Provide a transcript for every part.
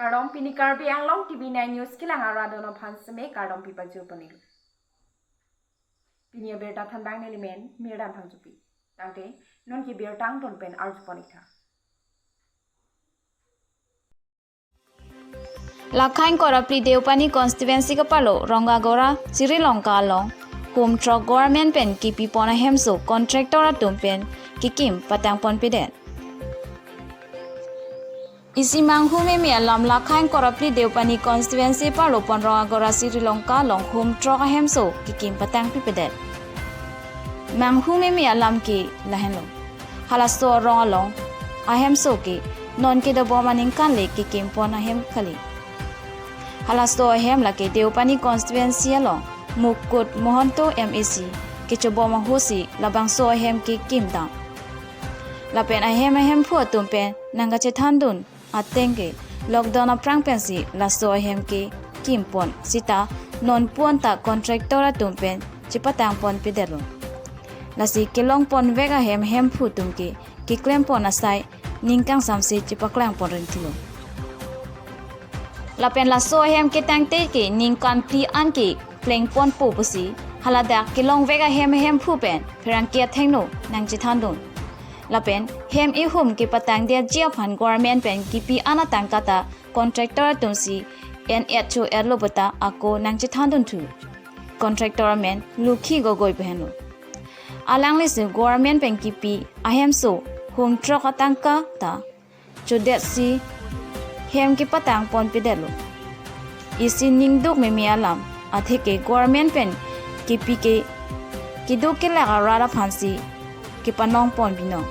Kardom pini Karbi Anglong TV9 News kilang aradono phansme kardom pipa jupanilu. Pinia berta thandang nelimen mirdam phangjupi. Tangte non ki bertang ton pen arjupanikha. Lakhain korapli Deopani constituency ka palo Rongagora Sri Lanka long home truck government pen kipi pona hemso contractor atum pen kikim patang pon piden. Isi manghu me mi alam Lakhain korapli Deopani constituency palo pon Rongagora Sri Lanka long home truck hemso kikim patang pipeden. Manghu me mi alam ki lahenlo. Halaso rong along ahemso ki non ki do bomaning kan le kikim pon ahem khali. Halasto ahem lake Deopani constituency along Mukut Mohanto MEC kichoboma hosi labangso ahem ki kimda. Lapen ahem ahem phu tumpen nanga chethandun atenge lockdown aprang pensi laso ahem ki kimpon sita non puanta contractor tumpen chipatang pon pidelo. Lasi kelong pon vega hem hem phu tumki kiklem pon asai ningkang samsi chipaklang pon rentilo. Lapen laso hem ke tangte ke ningkan pli an ke pleng pon po pusi halada kilong vega hem hem phu pen pherang ke thengno nang chi thandun. Lapen hem i hum ke patang dia jia phan government pen kipi ana tangkata contractor tumsi n h o l lobata ako nang chi thandun thu contractor men lukhi gogoi pehno. Alang le government pen kipi ahem so hum truck atangka ta chudet si hem ki patang pon pidelo. Isi ningduk me mi alam atheke government pen ki pike ki do ke la rara phansi ki panong pon bino.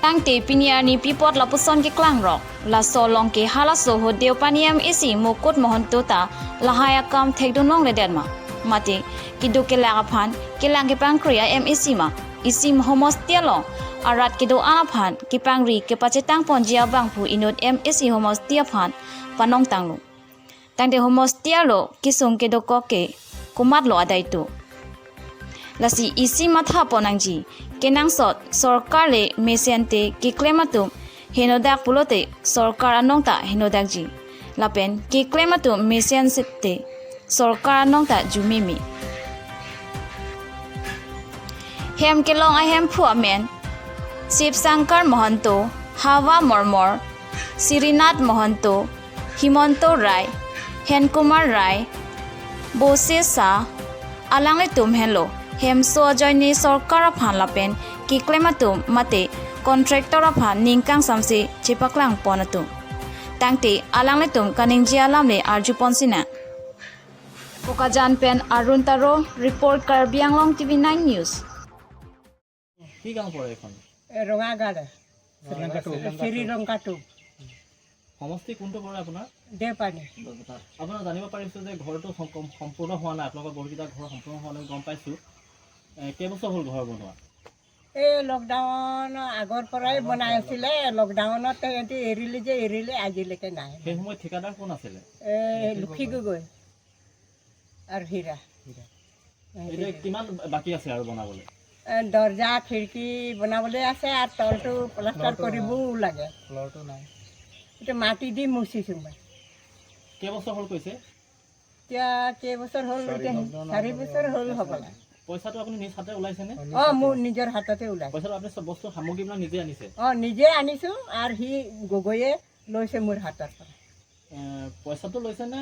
Tangte pinia ni pipot la puson ki klang rok la so long ke hala so ho Deopani em isi Mukut Mohanto ta la haya kam thekdo nong le derma. Mate ki do ke la phan ki lang ki pang kriya em isi ma isi homostia lo arat ki do ana phan ki pangri ke pachetang pon jia bang phu inot em isi homostia phan panong tanglo. Tangte homostia lo kisung ke do ko ke kumat lo adai tu. Lasi isi matha ponangji kenang sot sarkar le mesente ki klematum henodak pulote sarkar anong ta henodak ji. Lapen ki klematum mesen sette sarkar anong ta jumimi. Hem kelong ahem phu amen Shiv Shankar Mohanto, Hawa Mormor, Sirinath Mohanto, Himonto Rai, Henkumar Rai, Bose Shah, alangle tum hello hem so joini sarkar phan lapen ki klematum mate contractor phan ningkang samsi chipaklang ponatu. Tangte alangle tum kaning jialam le arju ponsina. Pokajan pen Arun Taro report Karbi Anglong TV9 News. কি গাঁও পৰে এখন? ৰঙাগাঁও, শ্ৰীলংকাটো। সমষ্টি কোনটো পৰে আপোনাৰ? দেওপানী। আপোনাৰ জানিব পাৰিছোঁ যে ঘৰটো সম্পূৰ্ণ হোৱা নাই, আপোনালোকৰ বহুতকেইটা ঘৰ সম্পূৰ্ণ হোৱা নাই গম পাইছোঁ। কেইবছৰ হ'ল ঘৰ বনোৱা? এই লকডাউনৰ আগৰ পৰাই বনাই আছিলে, লকডাউনত সিহঁতি এৰিলে যে এৰিলে আজিলৈকে নাই। সেই সময়ত ঠিকাদাৰ কোন আছিলে? এই লক্ষী গগৈ আৰু হীৰা। এতিয়া কিমান বাকী আছে আৰু বনাবলৈ? দৰ্জা খিৰিকী বনাবলৈ আছে আৰু তলটো প্লাষ্টাৰ কৰিবও লাগে। এতিয়া মাটি দি মুচিছোঁ মই। কেইবছৰ হ'ল কৈছে? এতিয়া কেইবছৰ হ'ল? এতিয়া 4 বছৰ হ'ল হ'বলা। পইচাটো আপুনি নিজ হাতে ওলাইছেনে? অঁ, মোৰ নিজৰ হাততে ওলাইছে। পইচাটো আপুনি চব বস্তু সামগ্ৰীবিলাক নিজে আনিছে? অঁ, নিজে আনিছোঁ আৰু সি গগৈয়ে লৈছে মোৰ হাতৰ পৰা। পইচাটো লৈছে নে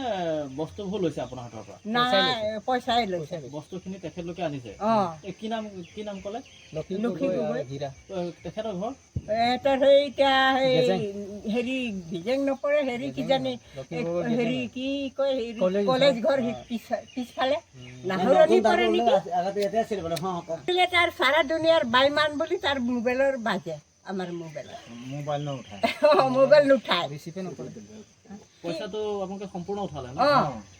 বস্তুবোৰ লৈছে আপোনাৰ হাতৰ পৰা? নাই, পইচাই লৈছে। বস্তুখিনি তেখেতলোকে আনিছে? অঁ। কি নাম ক'লে? লক্ষী গগৈ। তেখেতৰ ঘৰ? এহঁতৰ সেই এতিয়া সেই হেৰি গিজেং নপৰে, হেৰি কিজানি হেৰি কি কয় কলেজ ঘৰ পিছফালে নাহৰণি পৰে নেকি? তাৰ সাৰা দুনিয়াৰ বাইমান বুলি তাৰ মোবাইলৰ বাজে, আমাৰ মোবাইলত মোবাইল নুঠায়। পইচাটো আপোনালোকে সম্পূৰ্ণ উঠালে ন?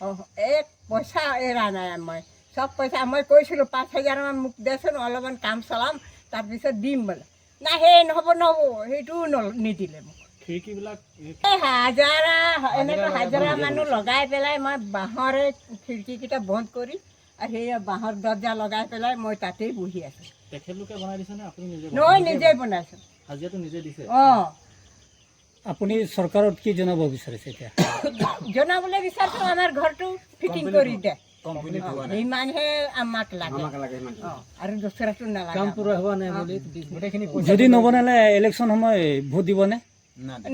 অঁ, এক পইচা এৰা নাই মই, চব পইচা মই কৈছিলোঁ 5,000 মান মোক দেচোন অলপমান কাম চলাম তাৰপিছত দিম বোলে। নাই, সেই নহ'ব নহ'ব, সেইটোও নিদিলে মোক। খিৰিকীবিলাক? এই হাজাৰা এনেকৈ হাজাৰা মানুহ লগাই পেলাই মই বাঁহৰে খিৰিকীকেইটা বন্ধ কৰি আৰু সেই বাঁহৰ দৰ্জা লগাই পেলাই মই তাতেই বহি আছোঁ। তেখেতলোকে বনাই দিছে নে আপুনি নিজে? নহয়, নিজেই বনাইছোঁ। হাজিৰাটো নিজে দিছে? অঁ। আপুনি চৰকাৰত কি জনাব বিচাৰিছে এতিয়া? জনাবলৈ বিচাৰিছো, আমাৰ ঘৰটো ফিটিং কৰি দে, ইমানহে আমাক লাগে। আৰু দোচৰাটো নালাগে। যদি নবনালে ইলেকশ্যন সময় ভোট দিবনে?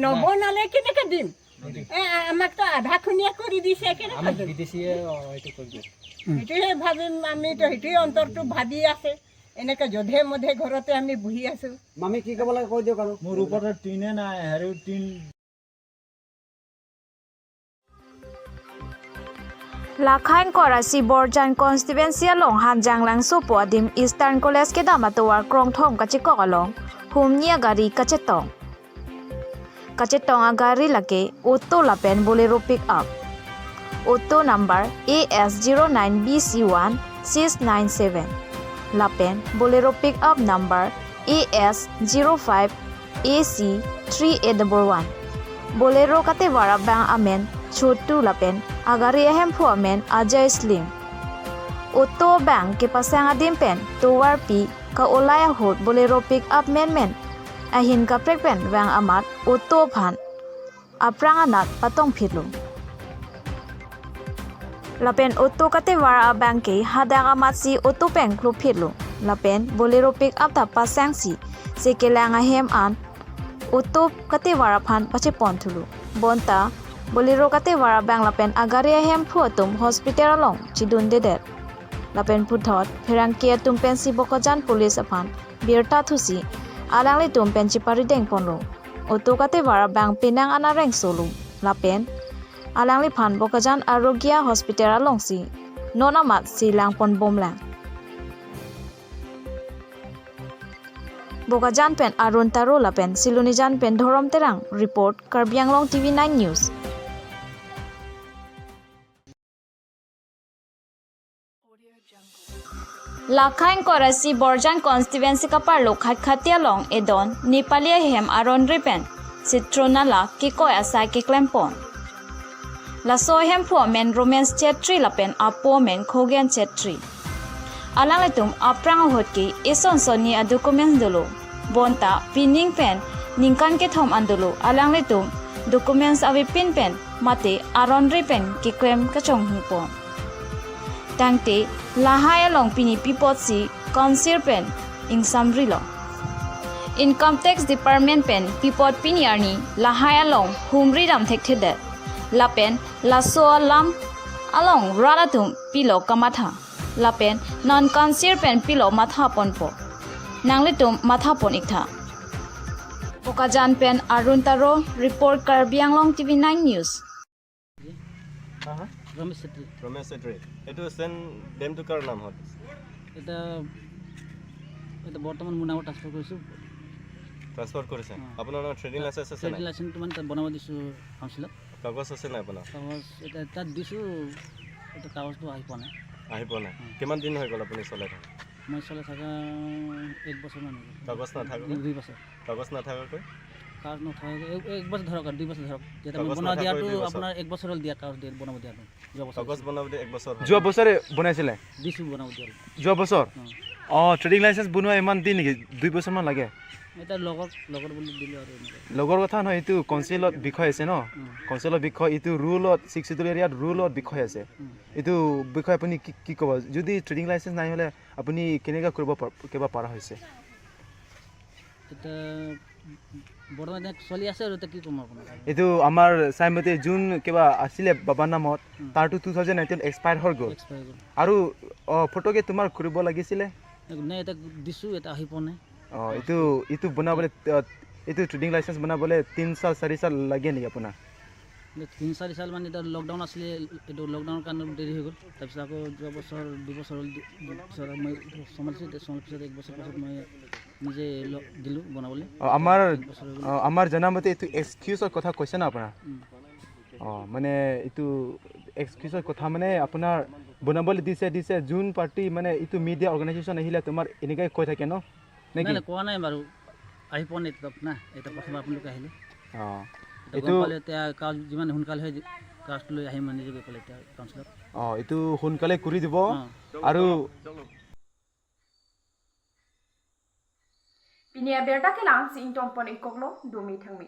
নবনালে কেনেকে দিম? আমাকতো আধা খুনীয়া কৰি দিছে, কেনেকে দিম? সেইটোহে ভাবিম আমিতো, সেইটোৱে অন্তৰটো ভাবি আছে। এনেকে যধে মধে ঘৰতে আমি বহি আছো। মামি, কি ক'ব লাগে কৈ দিয়ক আৰু। মোৰ ওপৰত টিনে নাই, হেৰি tin. Lakhain korasi Borjan constituency along Hamjang lang supo adim Eastern College ke dama towar krong thong kache kok along humnia gari kache tong kache tong a gari lake auto lapen Bolero pick up auto number AS09BC1697 lapen Bolero pick up number AS05AC3811 Bolero kate wara bang amen Chotu lapen agari ahem phu amen Ajay Slim auto bang ke pasang adim pen towar pi ka olaya hot Bolero pick up men men ahin ka prek pen bang amat auto phan aprang anat patong phitlu lapen auto kate wara bang ke hadang amat si auto peng khlu phitlu lapen Bolero pick up ta pasang si se kelang ahem an auto kate wara phan pache pon thulu bonta Bolero kate wara bang lapen agari ahem phu atum hospital along chidun de lapen phuthot pherang ke tumpen si Bokajan police aphan birta thusi alangle tumpen chipari deng ponlo auto kate wara bang pinang ana reng solu lapen alangle phan Bokajan Arogya hospital along si nona mat si langpon bomlang Bokajan pen Arun Taro lapen Silunijan pen Dhorom Terang report Karbi Anglong TV 9 News. Lakhain korasi Borjan constituency kapar lokhat khatia long edon Nepalia hem aron ripen Citronala ki koi asai ki klempon Laso hem phu men Romance Chetri lapen apo men Khogen Chetri Alangletum aprang hot ki ison soni a documents dolo bonta pining pen ningkan ke thom andolo alangletum documents avi pin pen mate aron ripen ki klem kachong hupon Tangte lahai along pini pipot si council pen ing samri lo Income Tax Department pen pipot pini arni lahai along humri dam thek thede lapen laso lam along ralatum pilo kamatha lapen non council pen pilo matha ponpo nangletum matha pon iktha Bokajan pen Arun Taro report Karbi Anglong TV 9 News. Ramesh Chetri. Ramesh Chetri, এইটো চেন ডেমটো কাৰ নাম হ'ল? এতিয়া এতিয়া বৰ্তমান মোৰ নামত transfer কৰিছোঁ। Transfer কৰিছে? আপোনাৰ নামত ট্ৰেডিং লাইচেঞ্চ আছে ট্ৰেডিং নাই? লাইচেঞ্চটো মানে তাত বনাব দিছোঁ কাউন্সিলত। কাগজ আছে নাই আপোনাৰ? কাগজ এতিয়া তাত দিছোঁ, এতিয়া কাগজটো আহি পোৱা নাই। আহি পোৱা নাই। কিমান দিন হৈ গ'ল আপুনি চলাই থকা? মই চলাই থকা এক বছৰমান হৈ গ'ল। কাগজ নাথাকাকৈ? 2 বছৰ। কাগজ নাথাকাকৈ? কাগজ নথকাকৈ এক বছৰ ধৰক আৰু 2 বছৰ ধৰক। যেতিয়া মই কাগজ বনাব নথকাকৈ দিয়াটো 2 বছৰ। আপোনাৰ এক বছৰ হ'ল দিয়া, কাগজ দিয়া বনাব দিয়াটো যোৱা বছৰ। কাগজ বনাব এক বছৰ হ'ল। যোৱা বছৰে বনাইছিলে? দিছোঁ বনাব দিয়াটো। যোৱা বছৰ? অঁ। অঁ, ট্ৰেডিং লাইচেঞ্চ বনোৱা ইমান দিন নেকি? 2 বছৰমান লাগে? এতিয়া লগৰ লগৰ বুলি দিলোঁ আৰু এনেকৈ। লগৰ কথা নহয়, এইটো কাউন্সিলত বিষয় আছে ন। কাউন্সিলৰ বিষয়, এইটো ৰুলত, ছিক্স চিডুল এৰিয়াত ৰুলত বিষয় আছে। এইটো বিষয় আপুনি কি কি ক'ব? যদি ট্ৰেডিং লাইচেঞ্চ নাই হ'লে আপুনি কেনেকৈ কৰিব কিবা পৰা হৈছে? তেতিয়া বৰ্তমান এতিয়া চলি আছে আৰু এতিয়া কি ক'ম আপোনাক? এইটো আমাৰ চাইমতে যোন কিবা আছিলে বাবাৰ নামত, তাৰটো 2019 এক্সপায়াৰ হৈ গ'ল। এক্সপায়াৰ গ'ল। আৰু অঁ, ফটোকে তোমাৰ কৰিব লাগিছিলে। নাই, এতিয়া দিছোঁ, এতিয়া আহি পোৱা নাই। অঁ, এইটো বনাবলৈ, এইটো ট্ৰেডিং লাইচেঞ্চ বনাবলৈ 3 চাল 4 চাল লাগে নেকি আপোনাৰ? 3-4 চাল মানে এতিয়া লকডাউন আছিলে, এইটো লকডাউনৰ কাৰণে দেৰি হৈ গ'ল। তাৰপিছত আকৌ যোৱা বছৰ 2 বছৰ হ'ল, পিছত মই চম্ভালিছোঁ। এতিয়া চম্ভালাৰ পিছত এক বছৰ পিছত মই নিজে দিলোঁ বনাবলৈ। অঁ, আমাৰ বছৰ হৈ গ'ল। অঁ, আমাৰ জনামতে এইটো এক্সকিউজৰ কথা কৈছে ন আপোনাৰ? অঁ, মানে এইটো এক্সকিউজৰ কথা, মানে আপোনাৰ বনাবলৈ দিছে দিছে যোন পাৰ্টি, মানে এইটো মিডিয়া অৰ্গেনাইজেশ্যন আহিলে তোমাৰ এনেকৈ কৈ থাকে ন নেকি? নাই নাই, কোৱা নাই বাৰু। আহি পোৱা নাই এতিয়া না, এতিয়া প্ৰথম আপোনালোকে আহিলে। অঁ। এতিয়া গম এইটো পালে, এতিয়া কাগজ যিমান সোনকালে হয় কাগজটো লৈ আহিম মই নিজে গৈ পেলাই এতিয়া কাউন্সিলত। অঁ, এইটো সোনকালে কৰি দিব। অঁ। আৰু Pinia berta ke lang si intong pon ikoklo dumi thangmi.